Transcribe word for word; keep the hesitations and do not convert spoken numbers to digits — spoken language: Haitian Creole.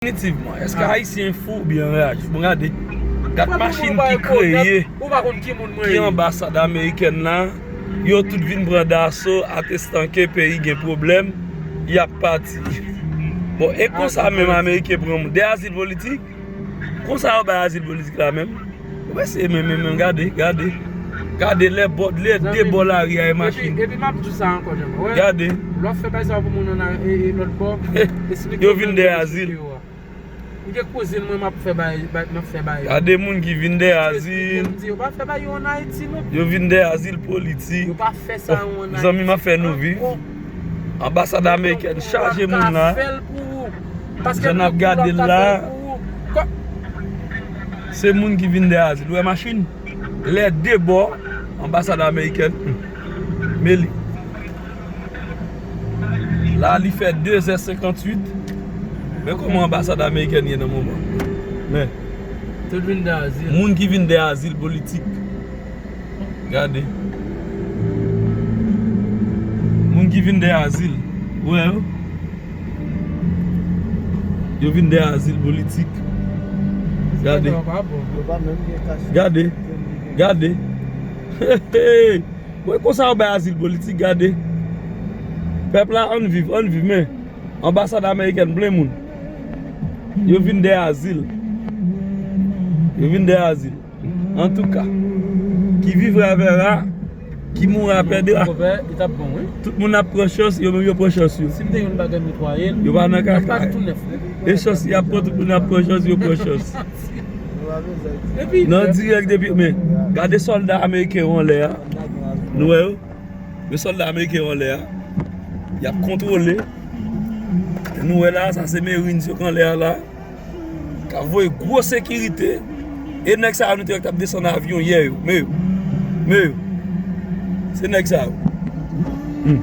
Definitivman, èske Ayisyen fou oubyen anraje? Bon, gade, gad machin ki kreye, ki anbasad amerikèn la, yo tout vin pran daso, atestan ke peyi gen pwoblèm, y ap pati. Bon, e konsa menm Ameriken pran moun. De azil politik? Konsa yo bay azil politik la menm? Ou wè se menm, menm, menm, gade, gade. Gade lè bò, lè de bò lari a e machin. Epi, epi m ap di w sa ankò, Jean, wè. Gade. Lè w ap fè bagay sa pou moun nan, e, e, lòt bò, eksplike yo vin de azil. M gen kouzin mwen, m ap fè bagay, m ap fè bagay. Gade moun ki vin de azil. M di, yo pa fè bagay yo ann Ayiti, non. Yo vin de azil politik. Yo pa fè sa yo ann Ayiti. Zanmi, m ap fè nou vi. Anbasad amerikèn chaje moun la. Jan n ap gade l la, se moun ki vin de azil. Ou wè machin? Lè de bò, anbasad amerikèn. Men li. La, li fè de zè senkantuit. Men kòman anbasad amerikèn ye nan moman? Men. Tout vin de azil. Moun ki vin de azil politik. Gade. Moun ki vin de azil. Ou wè yo? Yo vin de azil politik. Gade. Gade. Gade. Hey, hey. Bon, e konsa yo bay azil politik, gade. Pèp la, ann viv, ann viv, men. Anbasad amerikèn plen moun. Yo vin de azil. Yo vin de azil. Antouka, qui vivra verra, qui mourra perdra. Tout moun ap pran chans, yo menm yo pran chans yo. Yo pa nan kaka. E chans y ap pran, tout moun ap pran chans, yo pran chans. Nan dirèk depi, men, gade sòlda ameriken yo anlè a. Nou wè yo? Men sòlda ameriken yo anlè a. Y ap kontwole. Nou wè la, sa se Marines yo k anlè a la. K ap voye gwo sekirite. E nèg sa yo nou te wè k t ap desann avyon yè yo. Men yo. Men yo. Se nèg sa yo. Hmm.